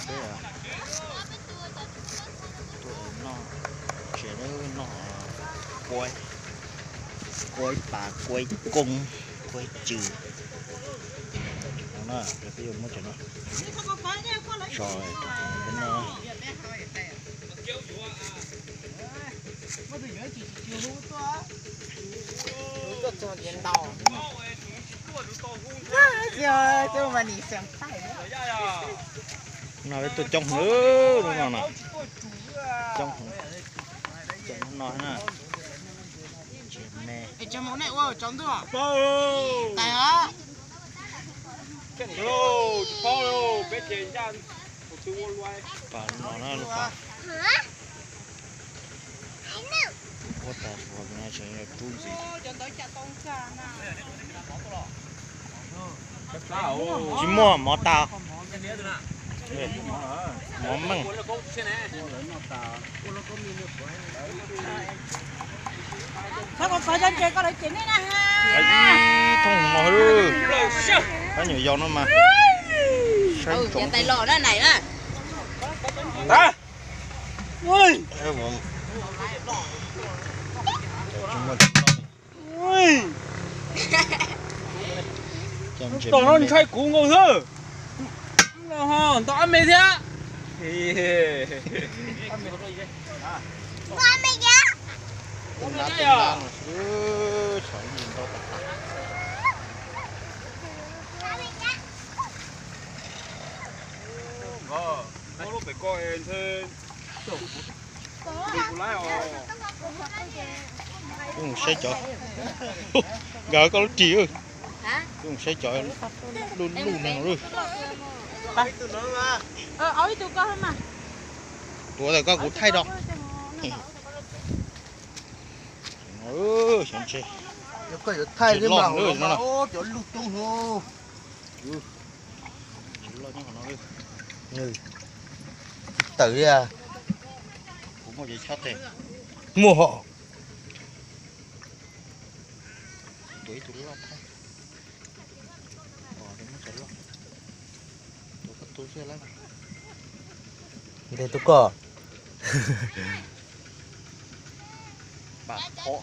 Peb tuaj noj, tsev noj kuaib, kuaib pas, kuaib koob, kuaib cw. No na, peb yuav muab cov no tso rau peb noj. No peb tuaj coob heev lub no na, coob heev, coob no na. Tsis me. Pas no na lub pas. Ua tas ua no tseem yog rub ntxiv. Tsis muaj, mov tas. Mov meej. Ib thooj mov, pab nyuam yaus no mas saib ntsoov. Tom no ntshai kuv nkaus xwb. Ntau ab me thiab. Wb mus saib cov, nkawd koj lub ris, wb mus saib cov luj luj no. Tuav tawm koj kuv thaij rau. Xyov ntse, koj yuav thaij li mas cov luj coob hov. Tsis tawm li. Kuv muaj cov chob tes. Muaj hov. Tuav ib tug loj thaij. Tuav koj tu xwb lawm. Ntes tu koj. Pam qhov.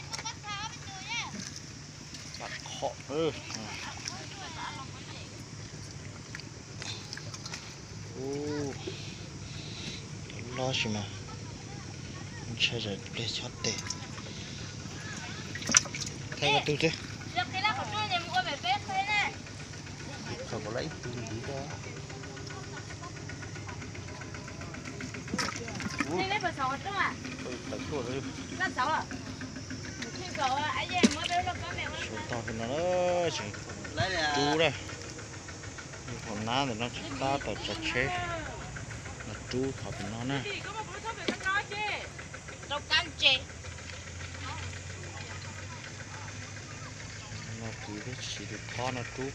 Pam qhov. Ub, loj si mas ntshai tsam pliag chob tes. Thaij koj tu xwb. Khaws kom lawm ib tug ntxiv thiab. Tawm tuaj, tsis tau no, tseem rub na. Qhov nab ntawm no tsis qab tau tsav tsheb, no rub qhov pem no na. No kwv thiab, siv tus thob no rub.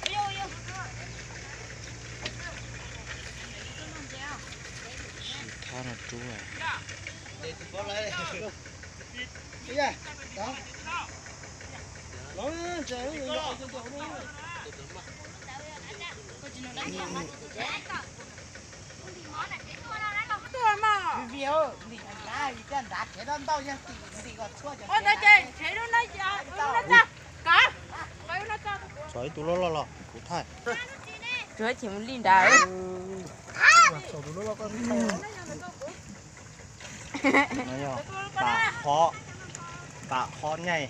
Siv thob no rub. Tso ib tug loj loj los kuv thaij. Li nrad. No yog pam qhov, pam qhov nyaij.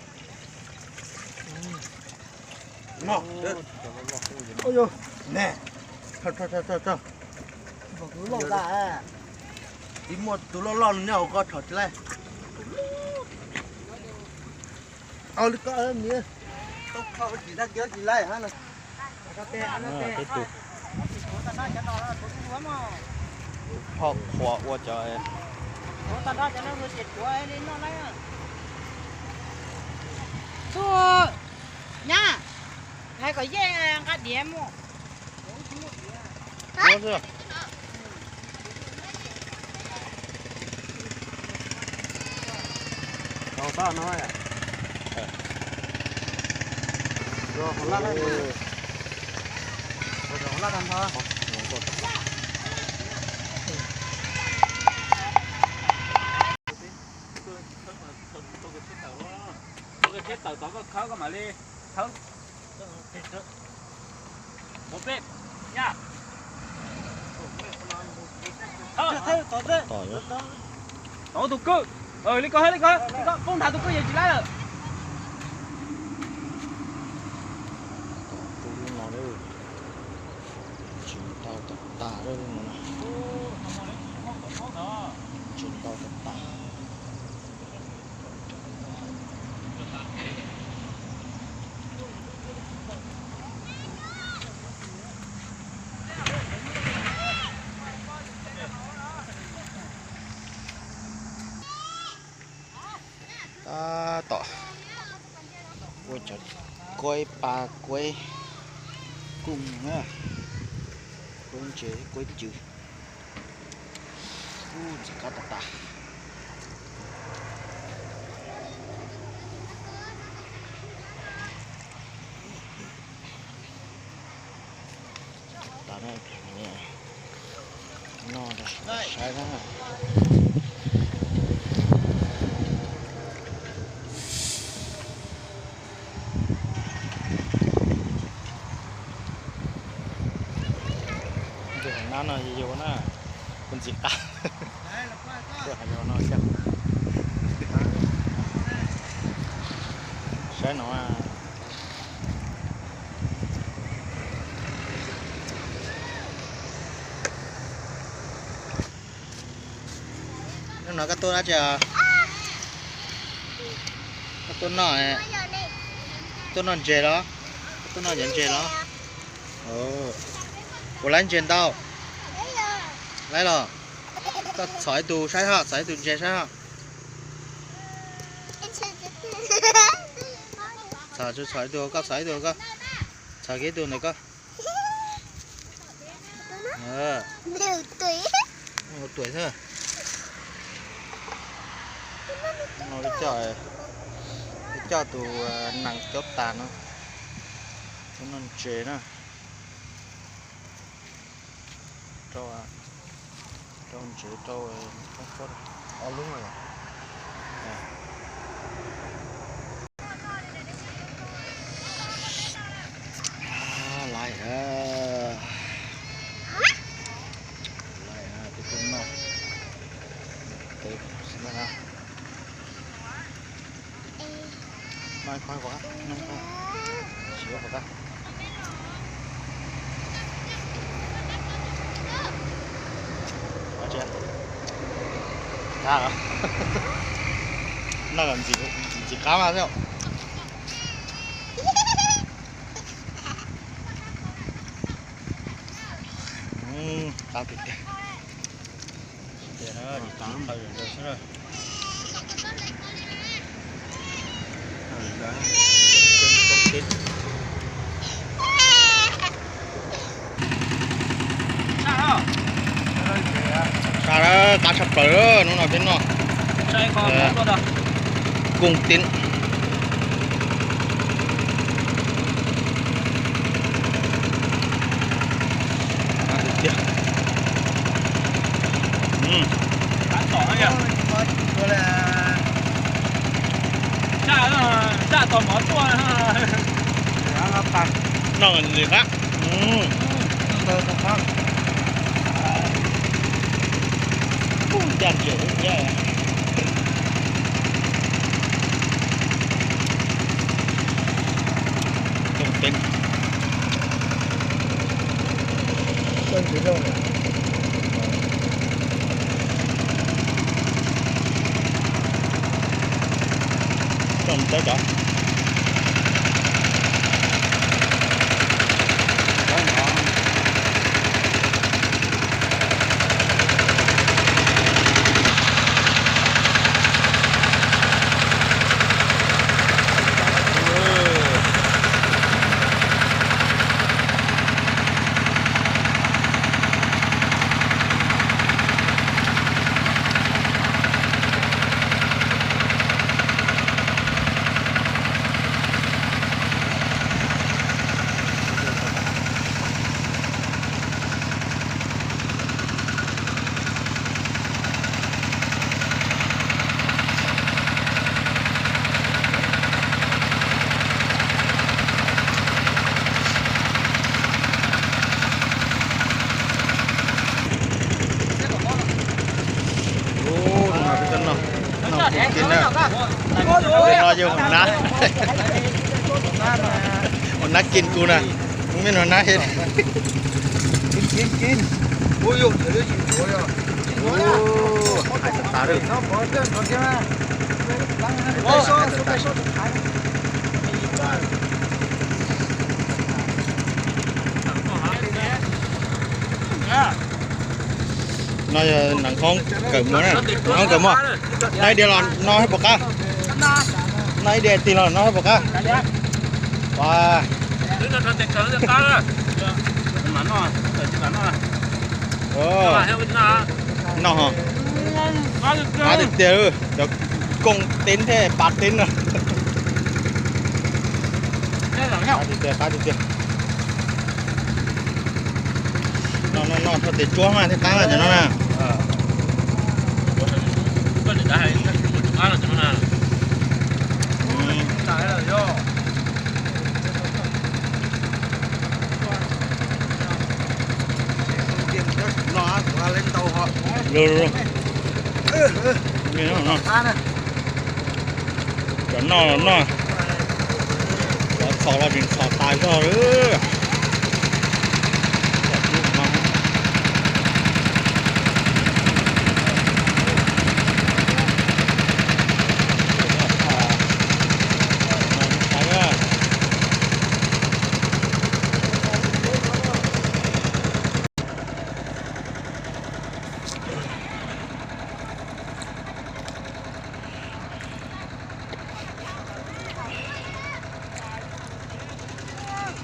Tsis muaj tus loj loj nyob hauv koj rhov tsis laij. Au li koj, tsis laij. Peb tus phoj qhua ua cov. Tub, nyab, hais kom yeej nqa diav mus. Tod koj khawb koj mam li khawb. Ua peb, ya. Tod tus kwj, li ko li ko, poob nthav tus kwj yeej tsis laib lawm. Tom tu lub no, tsis ntau tag tag lub no, tsis ntau tag tag. Tab tom ua cov kuaib pa kuaib kooj na, kuaib ntses kuaib cw. Ub, ntxim qab tas tas. Tas na, noj rau saib na. Tus hauv nab no yog na, kuv ntxim qab. Tus hauv no thiab. Saib no. Hnub no koj tuaj dab tsi? Koj tuaj noj, tuaj noj ntses los? Koj tuaj noj cov ntses los? Kuv laib ntses ntau. Laib los? Koj txhom ib tug saib hos, txhom ib tug ntses saib hos. Txhom, txhom ib tug, koj txhom ib tug, koj txhom kiag ib tug ntawm koj. Tuam xwb. Coj, coj tus nees caub tas no tuaj noj ntses na. Rau, rau ntses rau, ob lub no. Laib, laib, twb tuaj noj tes xwb na. Noj ib khob, noj ib khob, siv ib khob. Noj kom ntxim qab mas xwb. Qab tiag tiag. Sab, qab tshaj plaws hnub no peb noj. Kooj tib. Noj ntxim qab. Ncaj ntsum thiab. Kooj tib. Coj mus txawb cov. Kin na. Ua no yog ua nab. Ua nab kin kuv na. Kuv me ua nab. No yog nees khoob kawm muag na, nees khoob kawm muag. Noj ib diav los noj ib puas qab? Noj ib diav tig los noj ib puas qab? Noj ho. Qab tiag tiag, cov kooj teeb thiab pas teeb no. Qab tiag tiag, qab tiag tiag. No no no, txhob tes tsuab mas thiaj qab cov no na. Cov noj los noj, cov txhos los tseem txhos tas zog lawm.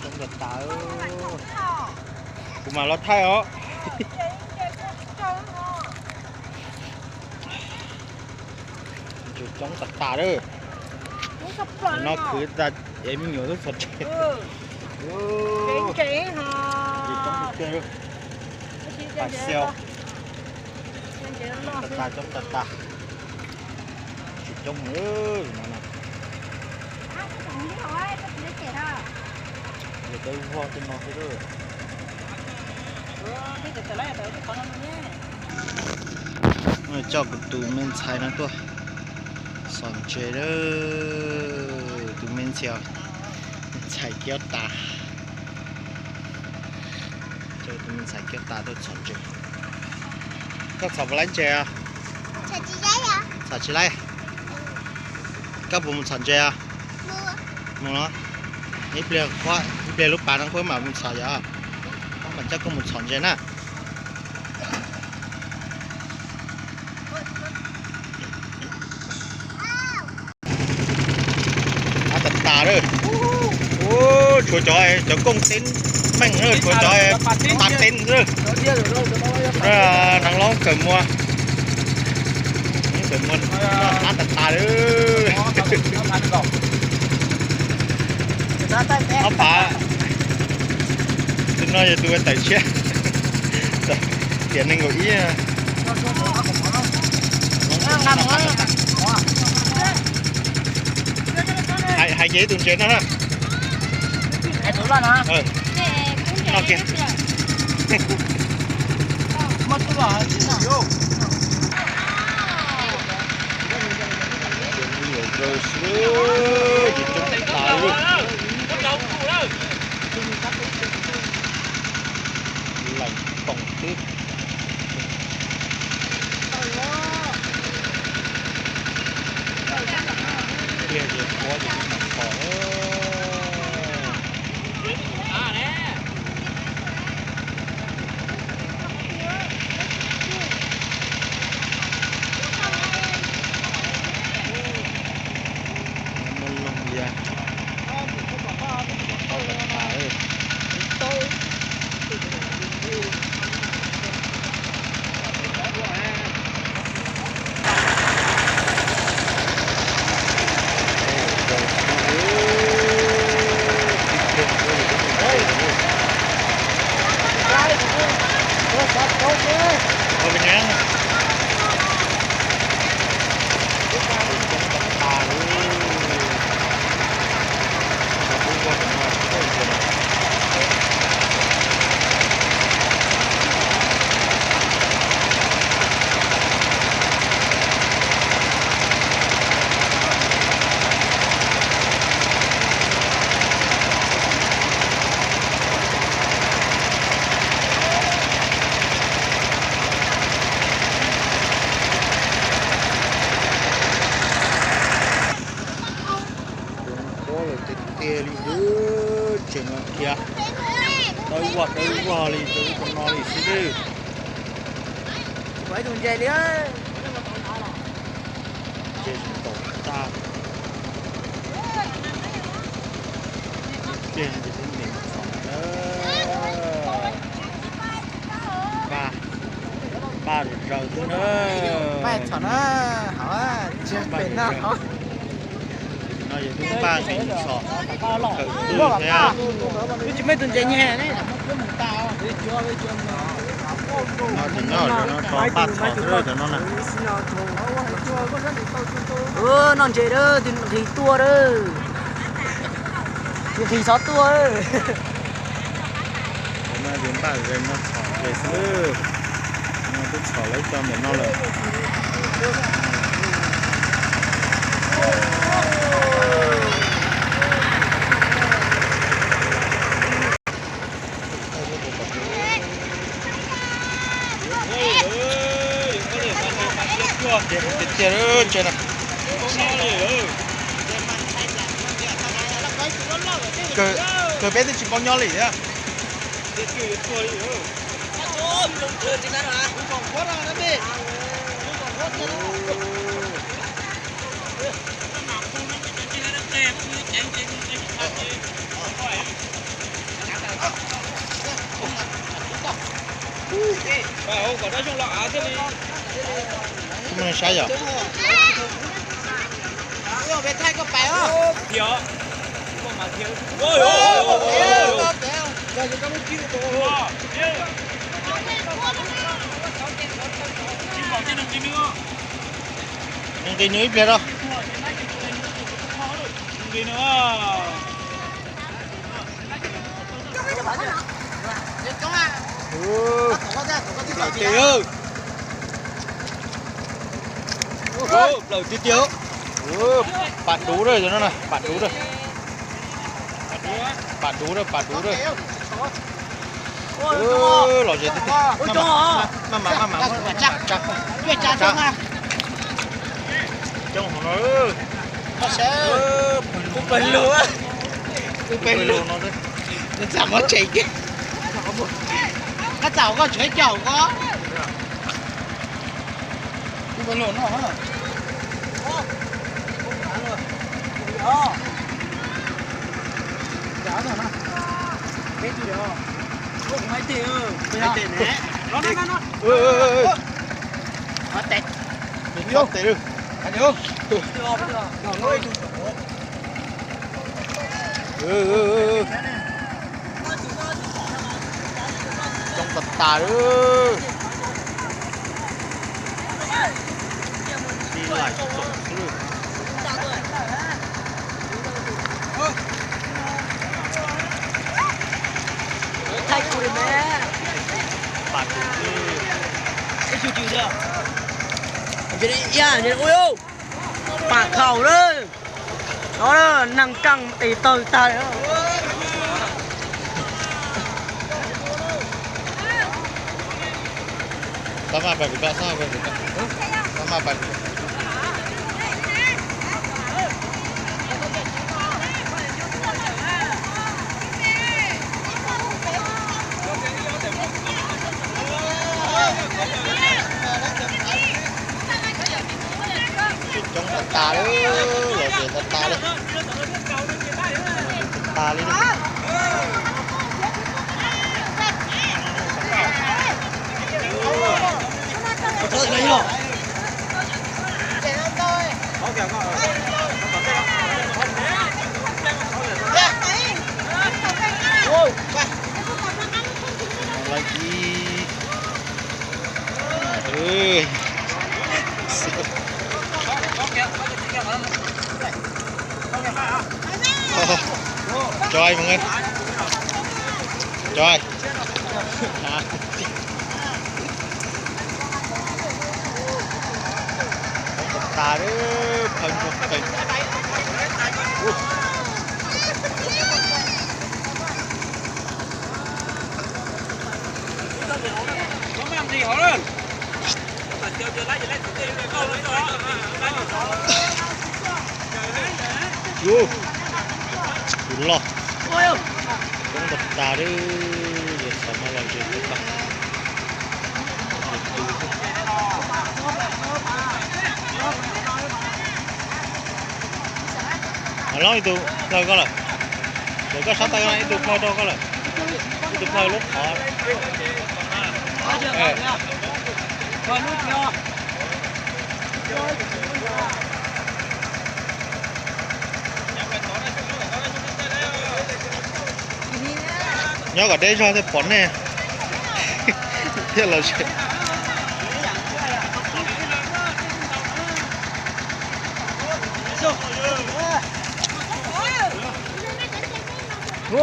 Coob tas tas. Kuv mam los thaij os. Coob tas tas lawm. No khwv tas es me nyuam twb txhos tsev. Coob tiag tiag. Pas xio. Coob tas tas, coob tas tas. Tsis coob no. Coj kuv tus me ntxhais no tuaj txhom ntses lawm. Tus me ntxhais, me ntxhais kiab tas. Coj tus me ntxhais kiab tas tuaj txhom ntses. Koj txhom puas laib ntses os? Txhom tsis laib. Koj puas mus txhom ntses os? Mus los. Ib pliag, ib pliag lub pas no kuv mam mus txhom yom. Kuv mam coj koj mus txhom ntses na. Qab tas tas lawm. Tshuav cov, cov kooj teeb meej, tshuav cov pas teeb xwb. Nees loob kawm muag, kawm muag, qab tas tas lawm. Ob phav. Tus no yog tus tawm tshiab, tiam nees nkaum ib. Hais kiag ib tug ntses no na. Noj kiag. Leem toom xwb. Pliag ces qhuav ces mam txhom. Muaj loog ya. Li xwb lawm. Tsis pom ib tug ntses li. Ntses tsis tau tag. Ntses twb me txhom na. Npaj, npaj zaws xwb na. Npaj txhom na, hov, tsis pem na hov. No yog tub npaj nqis txhom, khawm twj thiab. Twb tsis muaj ib tug ntses nyem ne. No ces nyob no rov npaj txhom xwb cov no na. Noj ntses dawb, nqis tuaj dawb. Nqis xov tuaj. Npaj ze no txhom ntses xwb. No twb txhom lawv cov ntawm no lawm. Tiag tiag ntses na. Kawg peb twb tsis paub nyob li thiab. Saib yom. Nqis nws ib pliag rau. Plaws tiag tiag. Pam duv lawm no na, pam duv lawm. Pam duv lawm, pam duv lawm. Los ze tiag tiag. Maj mam, maj mam. Coob hov no. Pawg lug, pawg lug no. Txaj muab tsev kiag. Koj txaj koj tsev caum koj. Coob tas tas lawm. Tib laim tsoom xwb. Pam duv. Pam khaum lawm. No neeg kaaj tes tawg tag. Xav maj pais kuv koj, xav maj pais kuv koj, xav maj pais kuv koj. Coob tas tas li, los ze tas tas li. Tas tas li. Lawv ib Choi mày ơi. Choi. Coob tas tas, phawj ntsuag qees. Tus loj. Coob tas tas, yog xav maj los ze tau. Loob ib tug plawg koj lawm. Lawv koj sab taw ib tug plawg rau koj lawm. Ib tug plawg lub qhov. Nyob kom deb zog thiaj pom nej thiaj los. No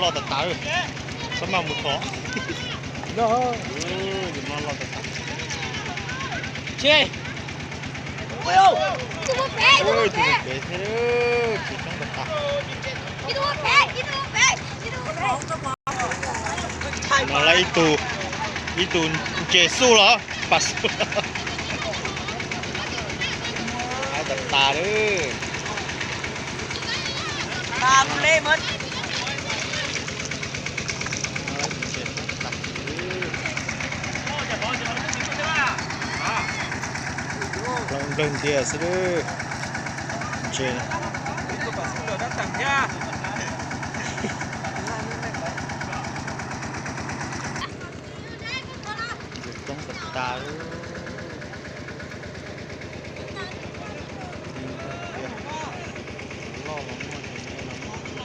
loj tas tas, txhob maj mus thov. No loj tas tas. Tus mus pem thiab, tsis coob tas tas. No lawm ib tug, ib tug ntses xub los pas xub. Haib tas tas lawm. Hloov nplawg ntias xwb lawm. Ntses. Ntses coob tas tas. Loj los muaj, ntses me los muaj.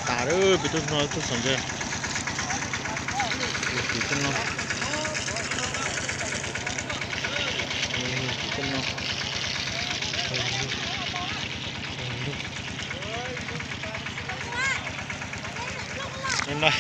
Tas lawm, peb tuaj no tuaj txog ntses. Tus tim tej no. Tim tej no. No.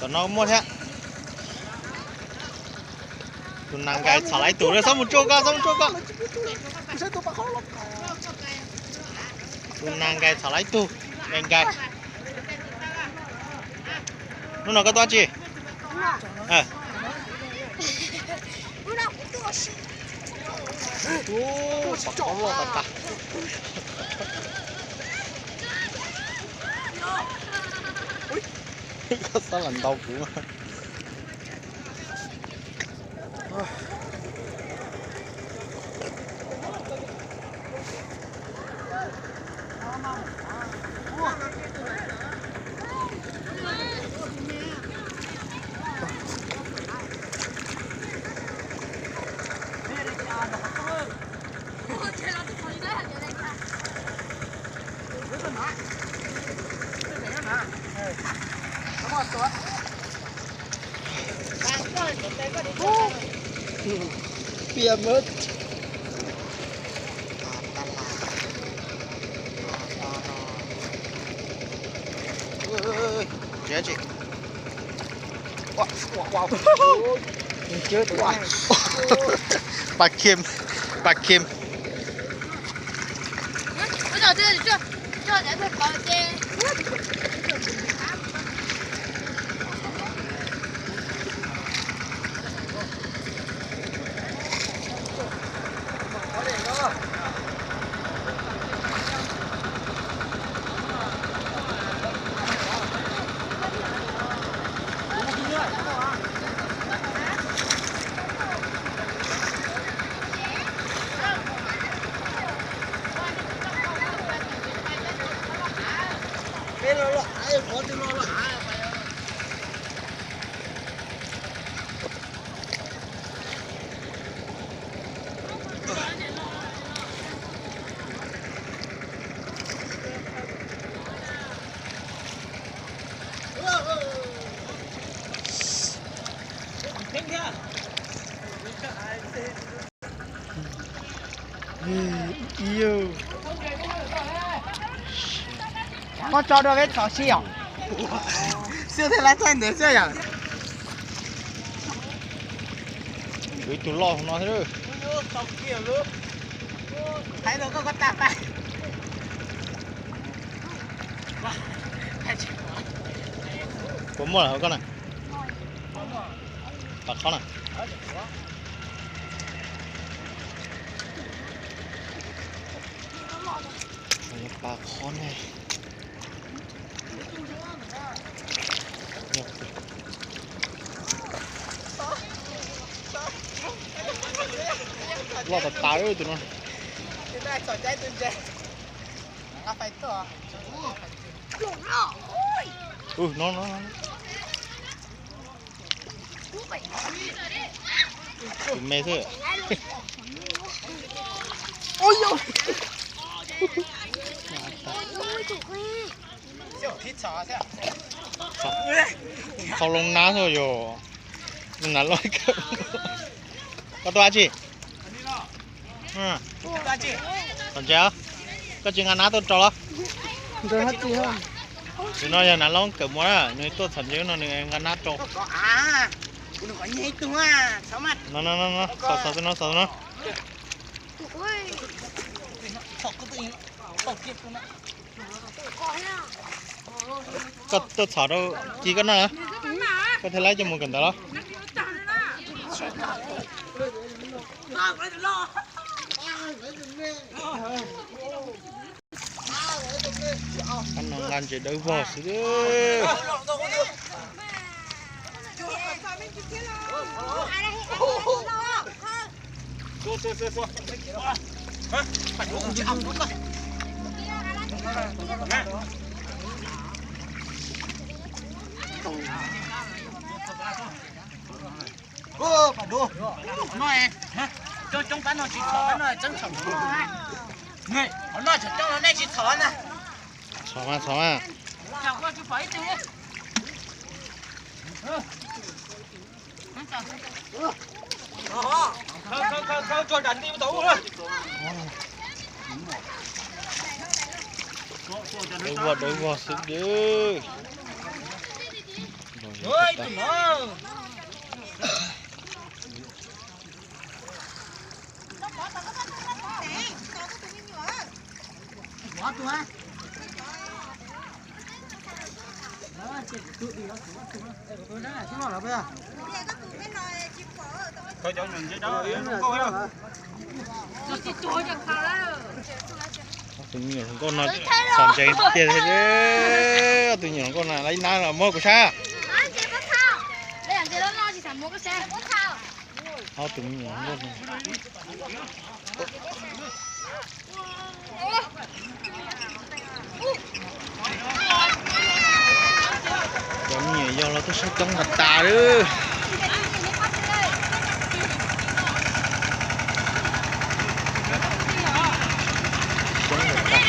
Tom no muaj thiab. Tus nas nkais txhom lawm ib tug, txhob mus tsuj koj, txhob mus tsuj koj. Tus nas nkais txhom lawm ib tug, nkais nkais. Hnub no koj tuaj tsi? Ub, pom qab loj tas tas. Koj xav lam ntaus kuv. Piam mab. Tsis tsis. Pab khim, pab khim. Ua no twb tsuag, tsuag tsuag tsuag tsuag ces. Muab tso dua peb txhom si os. Xwb thiaj laiv thaij ntawd xwb yom. Ib tug loj no thiab. Hais rau koj, koj tag pas. Puas muaj lawm koj na? Pas qhob na. Pas qhob ne. Loj tas tas tus no. Tus me xwb. Qhau loo nab xwb yog. Nab loj kawg. Koj tuaj dab tsi? Txhom ntses, koj tsis nqa nab tuaj rau los? Tus no yog nab loj kawg muaj na, nws tuaj txhom ntses no nws nqa nab rau. No no no, xauv xauv tus no, xauv tus no. Koj tuaj txhom rau ci koj noj, koj thiaj laib coj mus kawm ntawv los? Qab no nqa ntses dawb vog xwb. No, coob coob pab no tsis txhom, pab no tseeb txhom. Qhov no tseem coob los nej tsis txhom na. Txhom mas, txhom mas. Dawb vog dawb vog xwb. Tus me nyuam hluas nkauj no txhom ntses tiag tiag, tus me nyuam hluas nkauj no lawv ib nab los muab kuv saib. Ob tus me nyuam hluas nkauj no. Cov me nyuam yog los tuaj saib coob tas tas lawm. Coob tas tas.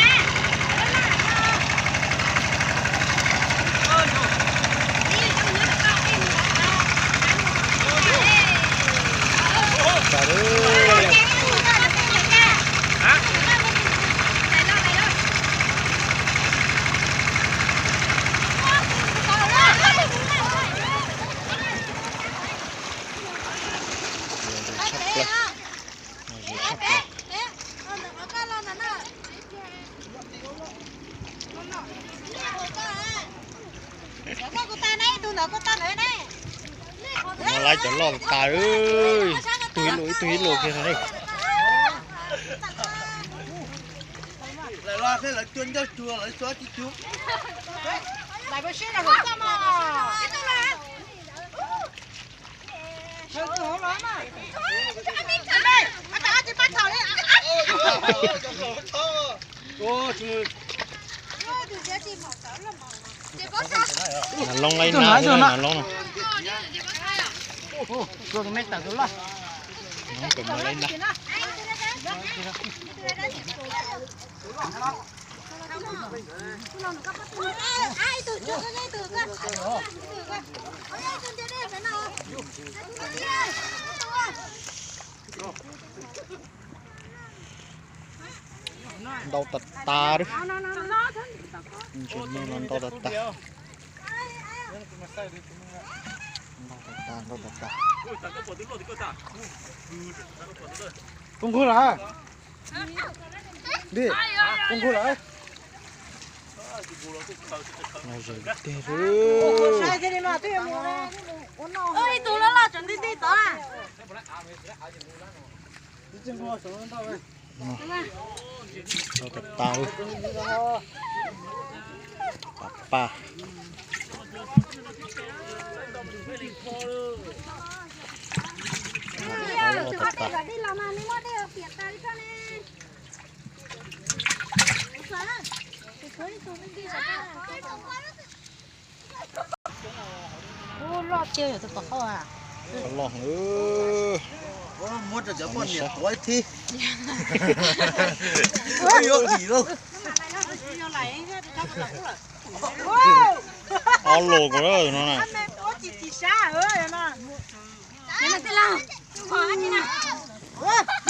No lawv cov loj tas tas, ib tug ib lus ib tug ib lus kiag no. Lawv los thiab lawv cua ncauj cua lawv xua tib cub. Nas loo laib na, nas loo no. Nas loo no. Ntau tas tas. Ntau tas tas. Ntau tas tas, ntau tas tas. Koj nkug lawm. Koj nkug lawm. Los zem tiag. Ib tug loj loj tseem nti nti tod. Ntau tas tas. Pas pas. Ntau tas tas. Ub, loj tiag yog tus tom qab a. Loj. Muab rau cov poj niam tuav ib thib. Yuav dim lauj. Ob lus ko no na.